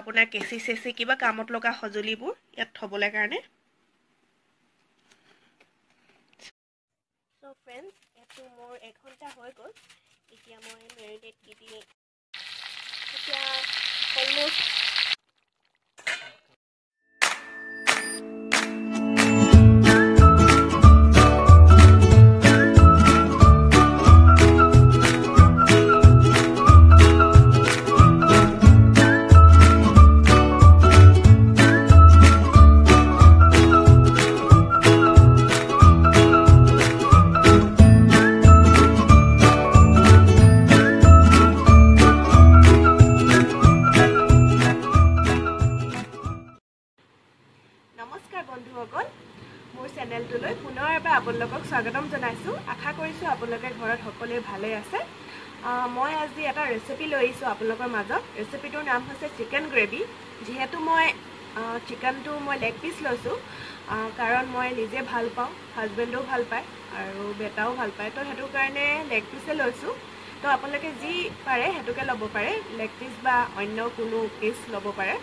আপোনাৰ কেঁচি চেচি কিবা কামত লগা সঁজুলিবোৰ ইয়াত থ'বলৈ কাৰণে। চ' ফ্ৰেণ্ডছ, এইটো মোৰ 1 ঘণ্টা হৈ গ'ল। এতিয়া মই মেৰিনেট দি এতিয়া অলমষ্ট নমস্কাৰ বন্ধুসকল, মোৰ চেনেলটোলৈ পুনৰ এবাৰ আপোনালোকক স্বাগতম জনাইছোঁ। আশা কৰিছোঁ আপোনালোকে ঘৰত সকলোৱে ভালেই আছে। মই আজি এটা ৰেচিপি লৈ আহিছোঁ আপোনালোকৰ মাজত। ৰেচিপিটোৰ নাম হৈছে চিকেন গ্ৰেভি। যিহেতু মই চিকেনটো মই লেগ পিচ লৈছোঁ, কাৰণ মই নিজে ভাল পাওঁ, হাজবেণ্ডেও ভাল পায় আৰু বেটাও ভাল পায়, তো সেইটো কাৰণে লেগ পিচে লৈছোঁ। তো আপোনালোকে যি পাৰে সেইটোকে ল'ব পাৰে, লেগ পিচ বা অন্য কোনো পিচ ল'ব পাৰে।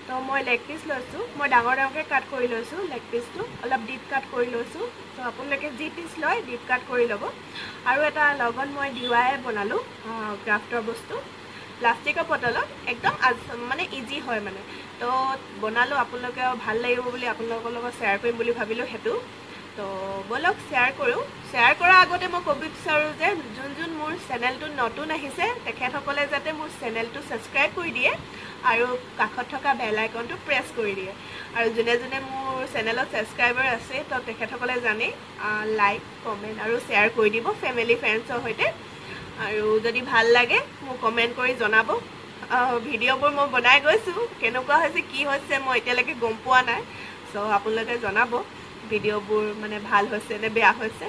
তো মই লেগ পিচ লৈছোঁ। মই ডাঙৰ ডাঙৰকৈ কাট কৰি লৈছোঁ, লেগ পিচটো অলপ ডিপ কাট কৰি লৈছোঁ। তো আপোনালোকে যি পিচ লয় ডিপ কাট কৰি ল'ব। আৰু এটা লগত মই ডিৱাই বনালোঁ, ক্ৰাফ্টৰ বস্তু, প্লাষ্টিকৰ বটলত একদম মানে ইজি হয় মানে। তো বনালোঁ, আপোনালোকেও ভাল লাগিব বুলি আপোনালোকৰ লগত শ্বেয়াৰ কৰিম বুলি ভাবিলোঁ সেইটো। তো ব'লক শ্বেয়াৰ কৰোঁ। শ্বেয়াৰ কৰাৰ আগতে মই ক'ব বিচাৰোঁ যে যোন যোন মোৰ চেনেলটোত নতুন আহিছে, তেখেতসকলে যাতে মোৰ চেনেলটো ছাবস্ক্ৰাইব কৰি দিয়ে আৰু কাষত থকা বেল আইকনটো প্ৰেছ কৰি দিয়ে। আৰু যোনে যোনে মোৰ চেনেলত ছাবস্ক্ৰাইবাৰ আছে, তো তেখেতসকলে জানেই, লাইক, কমেণ্ট আৰু শ্বেয়াৰ কৰি দিব ফেমিলি ফ্ৰেণ্ডছৰ সৈতে। আৰু যদি ভাল লাগে মোক কমেণ্ট কৰি জনাব। ভিডিঅ'বোৰ মই বনাই গৈছোঁ, কেনেকুৱা হৈছে কি হৈছে মই এতিয়ালৈকে গম পোৱা নাই। চ' আপোনালোকে জনাব ভিডিঅ'বোৰ মানে ভাল হৈছে নে বেয়া হৈছে।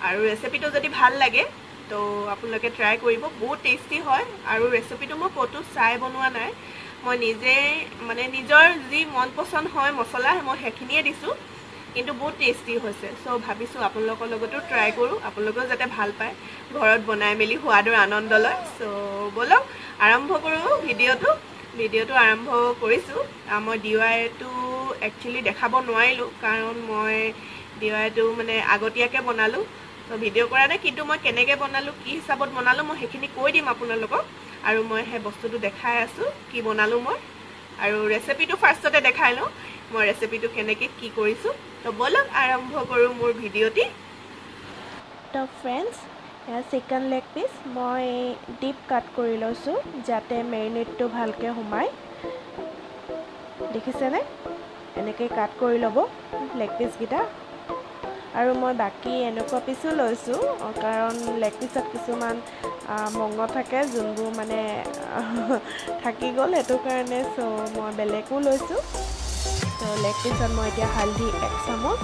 আৰু ৰেচিপিটো যদি ভাল লাগে তো আপোনালোকে ট্ৰাই কৰিব, বহুত টেষ্টি হয়। আৰু ৰেচিপিটো মই ক'তো চাই বনোৱা নাই, মই নিজে মানে নিজৰ যি মন পচন্দ হয় মছলা মই সেইখিনিয়ে দিছোঁ, কিন্তু বহুত টেষ্টি হৈছে। চ' ভাবিছোঁ আপোনালোকৰ লগতো ট্ৰাই কৰোঁ, আপোনালোকেও যাতে ভাল পায়, ঘৰত বনাই মেলি সোৱাদৰ আনন্দ লয়। চ' ব'লক আৰম্ভ কৰোঁ ভিডিঅ'টো। ভিডিঅ'টো আৰম্ভ কৰিছোঁ। মই ডি ৱাইটো একচুৱেলি দেখাব নোৱাৰিলোঁ, কাৰণ মই ডি ৱাইটো মানে আগতীয়াকৈ বনালোঁ, ত' ভিডিঅ' কৰা নাই। কিন্তু মই কেনেকৈ বনালোঁ, কি হিচাপত বনালোঁ, মই সেইখিনি কৈ দিম আপোনালোকক। আৰু মই সেই বস্তুটো দেখাই আছোঁ কি বনালোঁ মই। আৰু ৰেচিপিটো ফাৰ্ষ্টতে দেখাই লওঁ মই ৰেচিপিটো কেনেকৈ কি কৰিছোঁ। তো ব'লক আৰম্ভ কৰোঁ মোৰ ভিডিঅ'টি। তো ফ্ৰেণ্ডছ, এয়া চিকেন লেগ পিচ মই ডিপ কাট কৰি লৈছোঁ, যাতে মেৰিনেটটো ভালকৈ সোমায়। দেখিছেনে? এনেকৈ কাট কৰি ল'ব লেগ পিচকেইটা। আৰু মই বাকী এনেকুৱা পিচো লৈছোঁ, কাৰণ লেগ পিচত কিছুমান মঙহ থাকে যোনবোৰ মানে থাকি গ'ল, সেইটো কাৰণে চ' মই বেলেগো লৈছোঁ। ত' লেগ পিচত মই এতিয়া হালধি 1 চামুচ,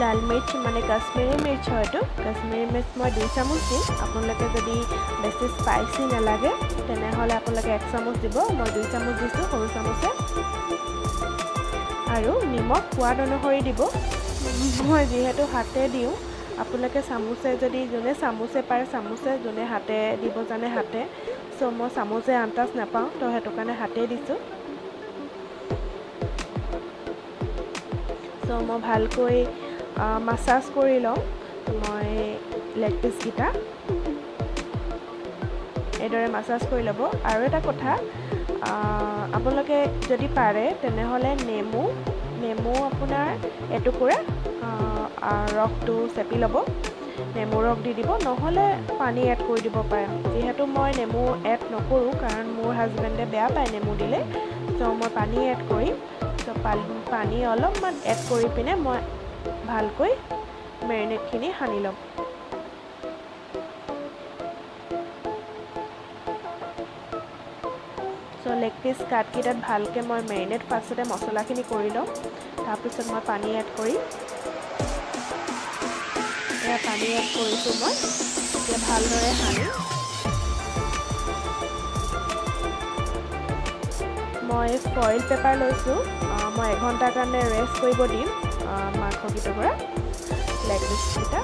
লাল মিৰ্চ মানে কাশ্মীৰী মিৰ্চ হয়তো, কাশ্মীৰী মিৰ্চ মই 2 চামুচ দিম। আপোনালোকে যদি বেছি স্পাইচি নালাগে তেনেহ'লে আপোনালোকে 1 চামুচ দিব। মই 2 চামুচ দিছোঁ সৰু চামুচে। আৰু নিমখ সোৱাদ অনুসৰি দিব। মই যিহেতু হাতে দিওঁ, আপোনালোকে চামুচে যদি যোনে চামুচে পাৰে চামুচে, যোনে হাতে দিব জানে হাতে। চ' মই চামুচে আন্দাজ নাপাওঁ, তো সেইটো কাৰণে হাতেই দিছোঁ। চ' মই ভালকৈ মাছাজ কৰি লওঁ মই লেগ পিচকেইটা। এইদৰে মাছাজ কৰি ল'ব। আৰু এটা কথা, আপোনালোকে যদি পাৰে তেনেহ'লে নেমু আপোনাৰ এটুকুৰা ৰসটো চেপি ল'ব, নেমু ৰস দি দিব, নহ'লে পানী এড কৰি দিব পাৰে। যিহেতু মই নেমু এড নকৰোঁ, কাৰণ মোৰ হাজবেণ্ডে বেয়া পায় নেমু দিলে, চ' মই পানী এড কৰিম। চ' পানী অলপমান এড কৰি পিনে মই ভালকৈ মেৰিনেটখিনি সানি ল'ম। চ' লেগ পিচ কাটকেইটাত ভালকৈ মই মেৰিনেট ফাৰ্ষ্টতে মছলাখিনি কৰি ল'ম, তাৰপিছত মই পানী এড কৰিম। এয়া পানী এড কৰিছোঁ মই। এতিয়া ভালদৰে সানি মই ফইল পেপাৰ লৈছোঁ। মই এঘণ্টাৰ কাৰণে ৰেষ্ট কৰিব দিম মাংসকেইটুকুৰা, লেগ পিচকেইটা।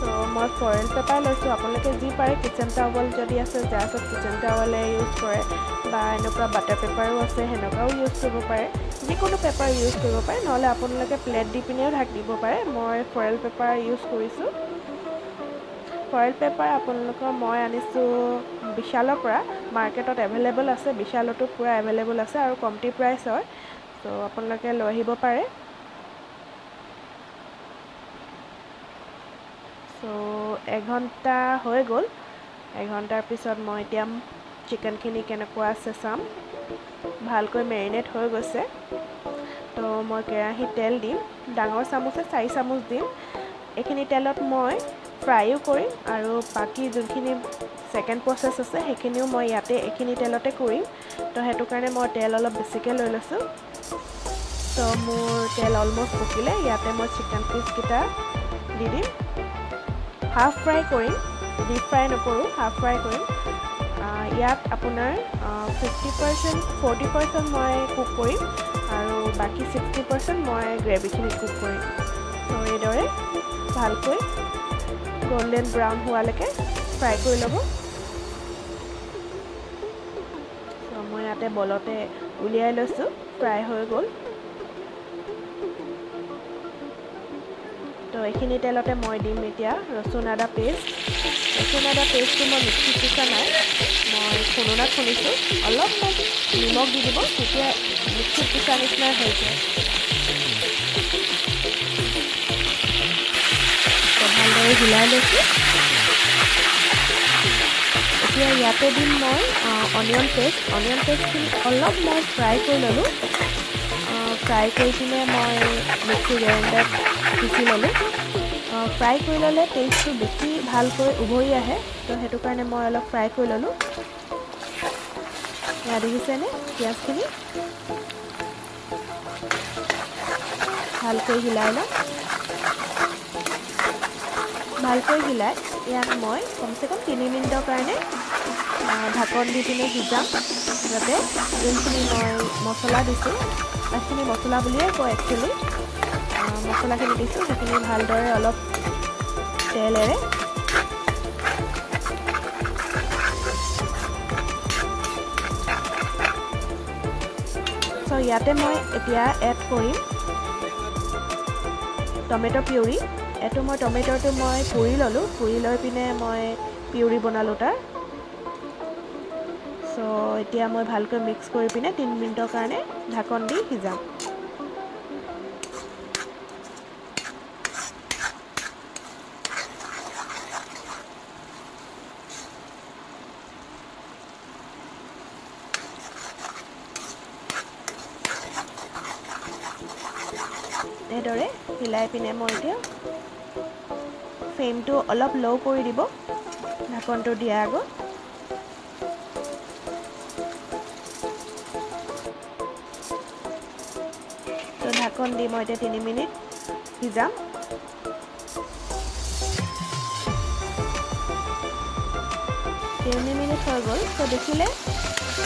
চ' মই ফয়েল পেপাৰ লৈছোঁ। আপোনালোকে যি পাৰে কিটচেন টাৱেল যদি আছে, যাৰ ওচৰত কিটচেন টাৱেলে ইউজ কৰে বা এনেকুৱা বাটাৰ পেপাৰো আছে সেনেকুৱাও ইউজ কৰিব পাৰে, যিকোনো পেপাৰ ইউজ কৰিব পাৰে। নহ'লে আপোনালোকে প্লেট দি পিনেও ঢাকি দিব পাৰে। মই ফয়েল পেপাৰ ইউজ কৰিছোঁ। ফয়েল পেপাৰ আপোনালোকৰ মই আনিছোঁ বিশালৰ পৰা, মাৰ্কেটত এভেইলেবল আছে, বিশালতো পূৰা এভেইলেবল আছে আৰু কমটি প্ৰাইচ হয়। চ' আপোনালোকে লৈ আহিব পাৰে। চ' এঘণ্টা হৈ গ'ল। এঘণ্টাৰ পিছত মই এতিয়া চিকেনখিনি কেনেকুৱা আছে চাম। ভালকৈ মেৰিনেট হৈ গৈছে। তো মই কেৰাহীত তেল দিম, ডাঙৰ চামুচে 4 চামুচ দিম। এইখিনি তেলত মই ফ্ৰাইও কৰিম আৰু বাকী যোনখিনি ছেকেণ্ড প্ৰচেছ আছে সেইখিনিও মই ইয়াতে এইখিনি তেলতে কৰিম। তো সেইটো কাৰণে মই তেল অলপ বেছিকৈ লৈ লৈছোঁ। তো মোৰ তেল অলমষ্ট পকিলে, ইয়াতে মই চিকেন পিচকেইটা দি দিম। হাফ ফ্ৰাই কৰিম, ডিপ ফ্ৰাই নকৰোঁ, হাফ ফ্ৰাই কৰিম। ইয়াত আপোনাৰ 50% 40% মই কুক কৰিম আৰু বাকী 60% মই গ্ৰেভিখিনি কুক কৰিম। চ' এইদৰে ভালকৈ গল্ডেন ব্ৰাউন হোৱালৈকে ফ্ৰাই কৰি ল'ব। চ' মই ইয়াতে বলতে উলিয়াই লৈছোঁ, ফ্ৰাই হৈ গ'ল। তো এইখিনি তেলতে মই দিম এতিয়া ৰচুন আদা পেষ্ট। ৰচুন আদা পেষ্টটো মই মিক্সিত পিছা নাই, মই খুন্দনাত খুন্দিছোঁ। অলপমান নিমখ দি দিব, তেতিয়া মিক্সিত পিছা নিচিনাই হৈ যায়। ভালদৰে হিলাই লৈছোঁ। এতিয়া ইয়াতে দিম মই অনিয়ন পেষ্ট। অনিয়ন পেষ্টখিনি অলপ মই ফ্ৰাই কৰি ল'লোঁ। ফ্ৰাই কৰি পিনে মই মিক্সি গ্ৰাইণ্ডাৰত পিচি ল'লোঁ। ফ্ৰাই কৰি ল'লে টেষ্টটো বেছি ভালকৈ উভৰি আহে, তো সেইটো কাৰণে মই অলপ ফ্ৰাই কৰি ল'লোঁ। এয়া দেখিছেনে পিঁয়াজখিনি ভালকৈ হিলাই ল'ম। ভালকৈ হিলাই ইয়াত মই কমচে কম 3 মিনিটৰ কাৰণে ঢাকন দি পিনে সিজাম, যাতে যোনখিনি মই মছলা দিছোঁ, সেইখিনি মছলা বুলিয়ে কয় একচুৱেলি, মছলাখিনি দিছোঁ সেইখিনি ভালদৰে অলপ তেলেৰে চ' ইয়াতে মই এতিয়া এড কৰিম টমেট' পিউৰি। এইটো মই টমেট'টো মই পুৰি ল'লোঁ, পুৰি লৈ পিনে মই পিউৰি বনালোঁ তাৰ। চ' এতিয়া মই ভালকৈ মিক্স কৰি পিনে 3 মিনিটৰ কাৰণে ঢাকন দি সিজাম। এইদৰে হিলাই পিনে মই এতিয়া ফ্লেমটো অলপ ল' কৰি দিব ঢাকনটো দিয়াৰ আগত। তো ঢাকন দি মই এতিয়া 3 মিনিট সিজাম। তিনি মিনিট হৈ গ'ল। তো দেখিলে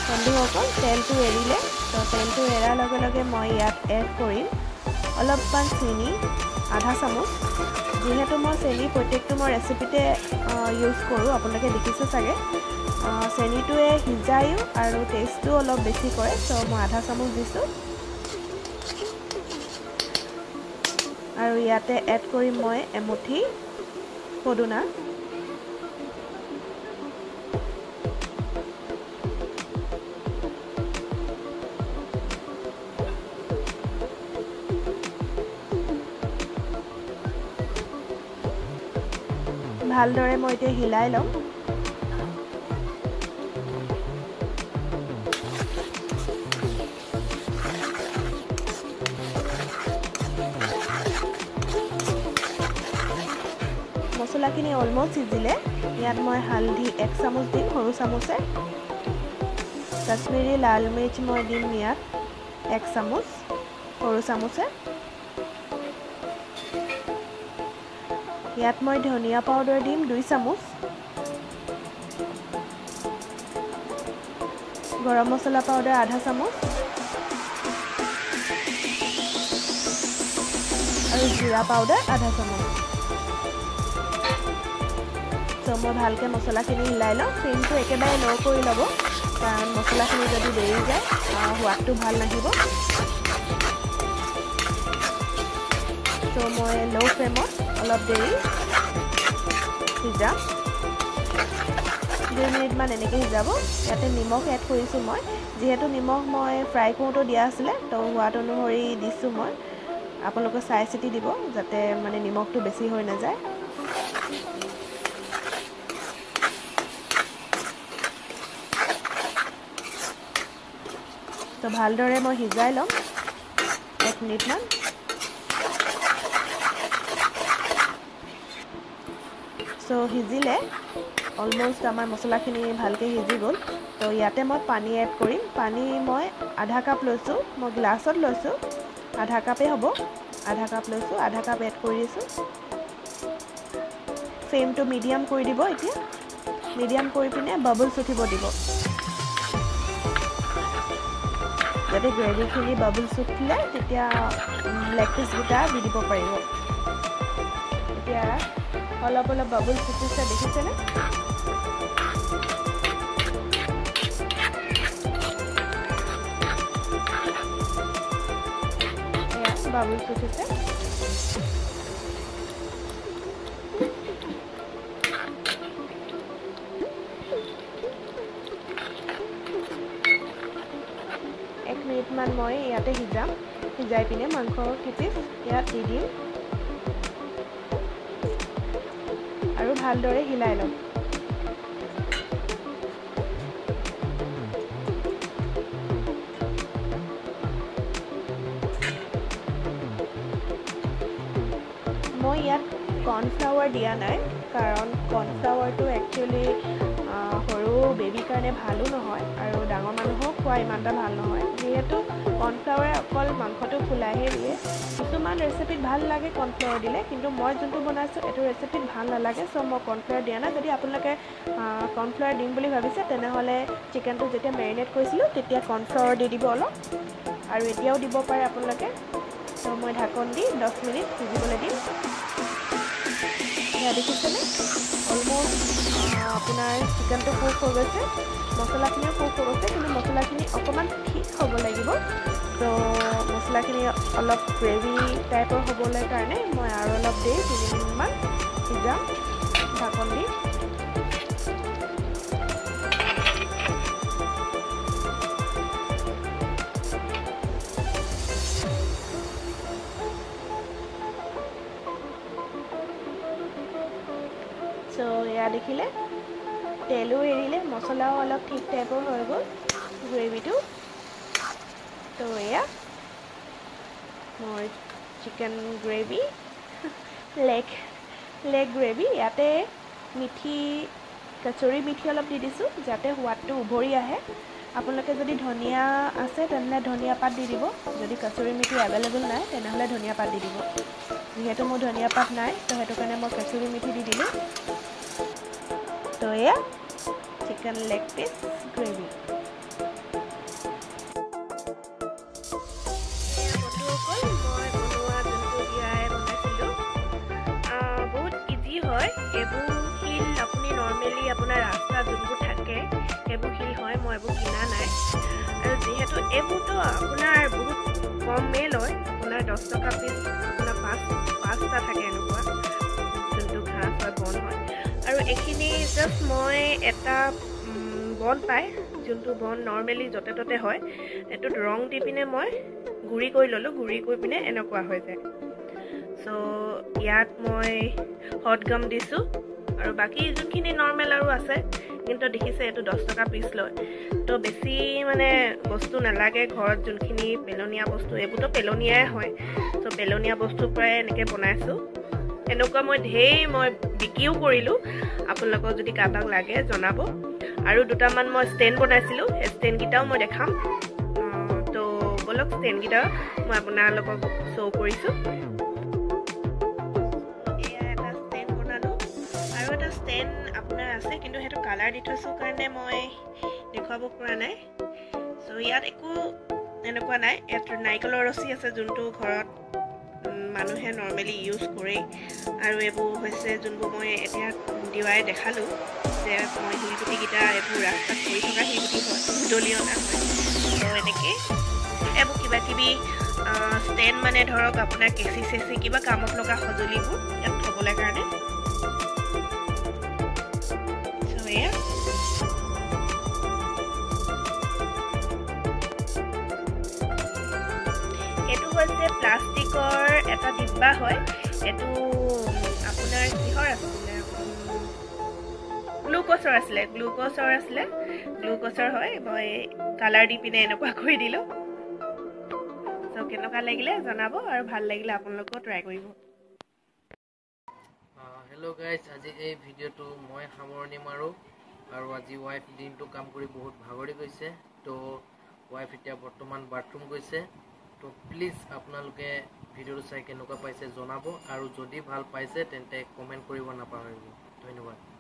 বন্ধুসকল তেলটো এৰিলে। তো তেলটো এৰাৰ লগে লগে মই ইয়াত এড কৰিম অলপমান চেনি, আধা চামুচ। যিহেতু মই চেনি প্ৰত্যেকটো মই ৰেচিপিতে ইউজ কৰোঁ, আপোনালোকে দেখিছে চাগে। চেনিটোৱে সিজায়ো আৰু টেষ্টটো অলপ বেছি কৰে। চ' মই আধা চামুচ দিছোঁ। আৰু ইয়াতে এড কৰিম মই এমুঠি পদুনা। ভালদৰে মই এতিয়া হিলাই ল'ম। মছলাখিনি অলমষ্ট সিজিলে। ইয়াত মই হালধি 1 চামুচ দিম, সৰু চামুচে। কাশ্মীৰী লাল মিৰ্চ মই দিম ইয়াত 1 চামুচ, সৰু চামুচে। ইয়াত মই ধনিয়া পাউডাৰ দিম 2 চামুচ, গৰম মছলা পাউডাৰ আধা চামুচ আৰু জিৰা পাউডাৰ আধা চামুচ। চ' মই ভালকৈ মছলাখিনি হিলাই লওঁ। ফ্লেমটো একেবাৰে ল' কৰি ল'ব, কাৰণ মছলাখিনি যদি দেৰি যায় সোৱাদটো ভাল নাহিব। চ' মই ল' ফ্লেমত অলপ দেৰি সিজাম, 2 মিনিটমান এনেকৈ সিজাব। ইয়াতে নিমখ এড কৰিছোঁ মই, যিহেতু নিমখ মই ফ্ৰাই কৰোঁতেও দিয়া আছিলে, তো সোৱাদ অনুসৰি দিছোঁ মই। আপোনালোকে চাই চিতি দিব যাতে মানে নিমখটো বেছি হৈ নাযায়। তো ভালদৰে মই সিজাই ল'ম 1 মিনিটমান। চ' সিজিলে অলম'ষ্ট আমাৰ মছলাখিনি ভালকৈ সিজি গ'ল। তো ইয়াতে মই পানী এড কৰিম। পানী মই আধা কাপ লৈছোঁ, মই গ্লাছত লৈছোঁ, আধা কাপেই হ'ব, আধা কাপ লৈছোঁ, আধা কাপ এড কৰি দিছোঁ। ফ্লেমটো মিডিয়াম কৰি দিব এতিয়া। মিডিয়াম কৰি পিনে বাবলছ উঠিব দিব, যাতে গ্ৰেভিখিনি বাবলছ উঠিলে তেতিয়া লেগ পিচকেইটা দি দিব পাৰিব। এতিয়া অলপ অলপ বাবলছ উঠিছে, দেখিছেনে? বাবলছ উঠিছে। এক মিনিটমান মই ইয়াতে সিজাম। সিজাই পিনে মাংস কেইপিচ ইয়াত দি দিম আৰু ভালদৰে হিলাই ল'ম। মই ইয়াত কৰ্ণফ্লাৱাৰ দিয়া নাই, কাৰণ কৰ্ণফ্লাৱাৰটো একচুৱেলি সৰু বেবীৰ কাৰণে ভালো নহয় আৰু ডাঙৰ মানুহো খোৱা ইমান এটা ভাল নহয়। যিহেতু কৰ্ণফ্লাৱাৰে অকল মাংসটো ফুলাইহে দিয়ে। কিছুমান ৰেচিপিত ভাল লাগে কৰ্ণফ্লাৱাৰ দিলে, কিন্তু মই যোনটো বনাইছোঁ এইটো ৰেচিপিত ভাল নালাগে। চ' মই কৰ্ণফ্লাৱাৰ দিয়া নাই। যদি আপোনালোকে কৰ্ণফ্লাৱাৰ দিম বুলি ভাবিছে তেনেহ'লে চিকেনটো যেতিয়া মেৰিনেট কৰিছিলোঁ তেতিয়া কৰ্ণফ্লাৱাৰ দি দিব অলপ, আৰু এতিয়াও দিব পাৰে আপোনালোকে। ত' মই ঢাকন দি 10 মিনিট সিজিবলৈ দিম। সেয়া দেখিছেনে, অলম'ষ্ট আপোনাৰ চিকেনটো কুক হৈ গৈছে, মছলাখিনিও কুক হৈ গৈছে, কিন্তু মছলাখিনি অকণমান ঠিক হ'ব লাগিব। ত' মছলাখিনি অলপ গ্ৰেভি টাইপৰ হ'বলৈ কাৰণে মই আৰু অলপ দেৰি 3 মিনিটমান সিজাম ঢাকন দি। চ' এয়া দেখিলে তেলো এৰিলে, মছলাও অলপ ঠিক টাইপৰ হৈ গ'ল গ্ৰেভিটো। তো এয়া মোৰ চিকেন গ্ৰেভি, লেগ গ্ৰেভি। ইয়াতে মিঠি কচুৰি মিঠি অলপ দি দিছোঁ যাতে সোৱাদটো উভৰি আহে। আপোনালোকে যদি ধনিয়া আছে তেনেহ'লে ধনিয়া পাত দি দিব, যদি কচুৰি মিঠি এভেইলেবল নাই তেনেহ'লে ধনিয়া পাত দি দিব। যিহেতু মোৰ ধনিয়া পাত নাই তো সেইটো কাৰণে মই কচুৰি মিঠি দি দিলোঁ। তো এয়া চিকেন লেগ পিচ গ্ৰেভি। বন্ধুসকল, মই বনোৱা যোনটো বিয়াই বনাইছিলোঁ বহুত ইজি হয়। এইবোৰ শিল আপুনি নৰ্মেলি আপোনাৰ ৰাস্তা যোনবোৰ থাকে সেইবোৰ শিল হয়, মই এইবোৰ কিনা নাই। আৰু যিহেতু এইবোৰতো আপোনাৰ বহুত কমেই লয়, আপোনাৰ 10 টকা পিচ, আপোনাৰ 5টা থাকে এনেকুৱা যোনটো ঘাঁহ হয় বন হয়। আৰু এইখিনি জাষ্ট মই এটা বন পায়, যোনটো বন নৰ্মেলি য'তে ত'তে হয়, এইটোত ৰং দি পিনে মই গুড়ি কৰি ল'লোঁ, গুড়ি কৰি পিনে এনেকুৱা হৈ যায়। চ' ইয়াত মই হট গাম দিছোঁ আৰু বাকী যোনখিনি নৰ্মেল আৰু আছে, কিন্তু দেখিছে এইটো 10 টকা পিচ লয়। তো বেছি মানে বস্তু নালাগে, ঘৰত যোনখিনি পেলনীয়া বস্তু, এইবোৰতো পেলনীয়াই হয়, চ' পেলনীয়া বস্তুৰ পৰাই এনেকৈ বনাইছোঁ। এনেকুৱা মই ঢেৰ মই বিক্ৰীও কৰিলোঁ, আপোনালোকক যদি কাৰোবাক লাগে জনাব। আৰু দুটামান মই ষ্টেণ্ড বনাইছিলোঁ, সেই ষ্টেণ্ডকেইটাও মই দেখাম। তো ব'লক ষ্টেণ্ডকেইটা মই আপোনালোকক শ্ব' কৰিছোঁ। এয়া এটা ষ্টেণ্ড বনালোঁ, আৰু এটা ষ্টেণ্ড আপোনাৰ আছে, কিন্তু সেইটো কালাৰ দি থৈছোঁ কাৰণে মই দেখুৱাব পৰা নাই। চ' ইয়াত একো এনেকুৱা নাই, ইয়াত নাৰিকলৰ ৰছী আছে যোনটো ঘৰত মানুহে নৰ্মেলি ইউজ কৰেই। আৰু এইবোৰ হৈছে যোনবোৰ মই এতিয়া দিৱাই দেখালোঁ যে মই শিলগুটিকেইটা এইবোৰ ৰাস্তাত পৰি থকা শিলগুটি হয়, দলি অনা হয়। ত' এনেকৈ এইবোৰ কিবা কিবি ষ্টেণ্ড, মানে ধৰক আপোনাৰ কেঁচি চেচি কিবা কামত লগা সঁজুলিবোৰ ইয়াত থ'বলৈ কাৰণে। চ' এয়া এইটো হৈছে প্লাষ্টিকৰ এটা ডিব্বা হয়। এইটো আপোনাৰ কিহৰ আছিলে, গ্লুক'জৰ আছিলে, গ্লুক'জৰ আছিলে, গ্লুক'জৰ হয়। মই কালাৰ দি পিনে এনেকুৱা কৰি দিলোঁ। চ' কেনেকুৱা লাগিলে জনাব, আৰু ভাল লাগিলে আপোনালোকেও ট্ৰাই কৰিব। হেল্ল' গাইজ, আজি এই ভিডিঅ'টো মই সামৰণি মাৰোঁ। আৰু আজি ৱাইফ দিনটো কাম কৰি বহুত ভাগৰি গৈছে, তো ৱাইফ এতিয়া বৰ্তমান বাথৰুম গৈছে। তো প্লিজ আপোনালোকে ভিডিঅ'টো চাই কেনেকুৱা পাইছে জনাব, আৰু যদি ভাল পাইছে তেন্তে কমেণ্ট কৰিব নাপাহৰিব। ধন্যবাদ।